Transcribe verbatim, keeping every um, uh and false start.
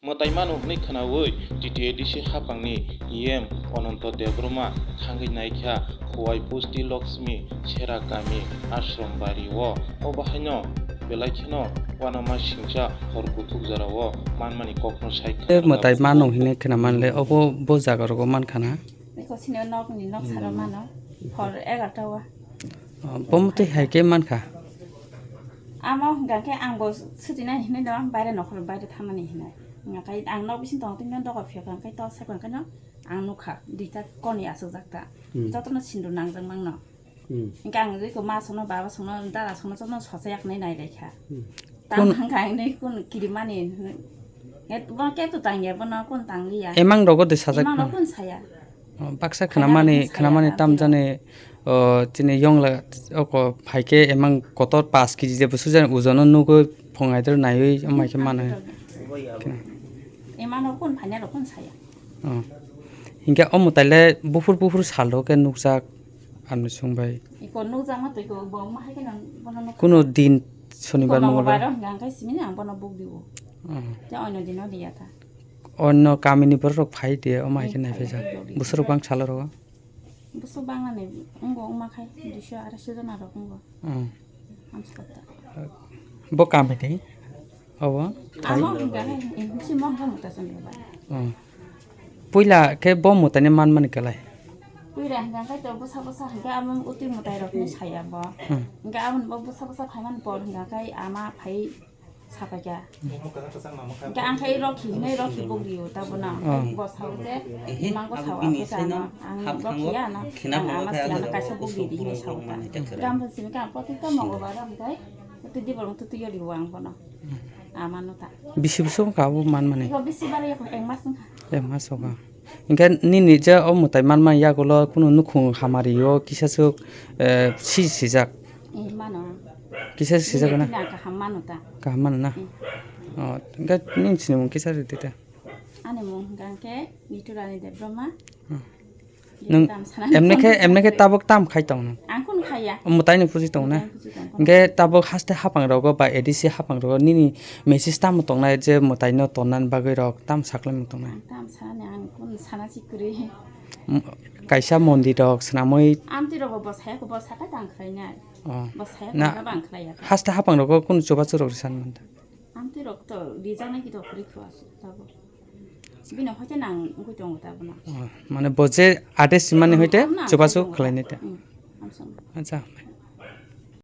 Mwtai mano hwnwi khwnaui T T A D C haphangni E M Ananto Debbarma thangwi naikha Khowai Pusti Lakshmi Sera Kami Ashram Bari o. O bahaino belai kheno uanama singcha hor kuthuk jorao manmani kokno sai khna mwtai mano hwnwi khwna manle obo bo jaga rogo mankha na. Eko sini nokni nok saro mano hor egarta o. Bo mwtai hai khe mankha. Amo hwnkha khe ang bo suti nai hinwi no baire nokhor baire thangnani hinwi. Hwnkha khe ang nok bising tongo tini doga phiyok hwnkha khe to sabo hwnkha no ang nukha duita koni aswkjak ta. Hmm. Jotono sindur nangjak mangno. Hmm. Hwnkha ang eko ma songno baba songno dada songno jotono sochai yaknai nai laikha. Hmm. Tang hwnkha hinwi kun kirimani. Bono khe to tangya bono kun tangliya. Emang rogo de sajak. Emang no kun saya. Oh, baksa khwnamani khwnamani tam jani, oh, chini yongla oko phaikhe emang kotor pash kg je bwswk jani ojono nugwi phungaidor naiwi amai khe mano. Emano kun phaina rok kun saya. Oh. Hinkhe omo taile buphur buphur salo khe nukjak ani sungbai. Iko nukjakma twi ko bo ma hai khe nang bono nuk. Kuno din sonibar mongolbar. Mongolbar hwnkha khe simi ang bono buk dibo. Oh. Te onno dino diya ta. Onno kamini borok phai de, omo hai khe nai phaijak. Bwswk rok bang salo rogo? Bwswk bang ani wngbo wngma khai duiso arai so jona rok wngbo. Hmm. Amsukota. Bo kamini obo? Amo hwnkha hai, simo hwnkha muta songya ba. Hmm. Puila khe bo mwtaino manmani kwlai? Puila hwnkha khai to bwsa bwsa hwnkha amo utwi mwtai rokni saya bo. Hmm. Hwnkha amo bo bwsa bwsa phaimani por hwnkha khai ama phai Sapaikha. Hwnkhe ang khe rokhi hinwi rokhi bugrio tabona. Oh. Bo sao je, imang bo sao, ang khe ano, ang rokhi ya ano, ang ama siyano kaisa bugri di hinwi sao ta. Hwnkhe ang phan simi khe ang protikta mongolbar hwnkhe, twi di bolong twi twi yori o ang bono. Amano ta. Bisi bwswk wngkha abo manmani? Iko bisi barwi ekmas wngkha. Ekmas wngkha. Hwnkhe nini je o mwtai manma yagulo kunu nukhung hamari o kisa swk, eh, si sijak? Eh, mano. Kisa swk sijak na? Nini kaham mano ta. Kaham mano na? Hmm. Oh, hwnkhe nini sinimung kisa rwdi ta. Ani mung hwnkha khe Niturani Debbarma. Hmm. Nwng emne khe, emne khe tabuk tam khai tong nw? Ang kunu khaiya. Mwtaini puji tong na? Mwtaini puji tong. Hwnkhe tabuk haste haphang rogo ba A D C haphang rogo nini message tamo tongnai je mwtaino tonnani bagwi rok tam saklaimung tongnai? Ang tam sanani ang kunu sana si kwrwi. M-, kaisa mondir rok swnamwi. Amtwi rogo bo saya khe bo sakai tang khlainai. Oh. Bo saya khe bang khlaiya. Haste haphang rogo kunu chubachu rok risan manta? Amtwi rok to rijaknai kito kwrwi kho aswk tabuk. Bini hoite nang wngwi tongo tabuk no. Oh, mane bo je ade simani hoite chubachu khlainai ta. Hmm, amsong. Acha.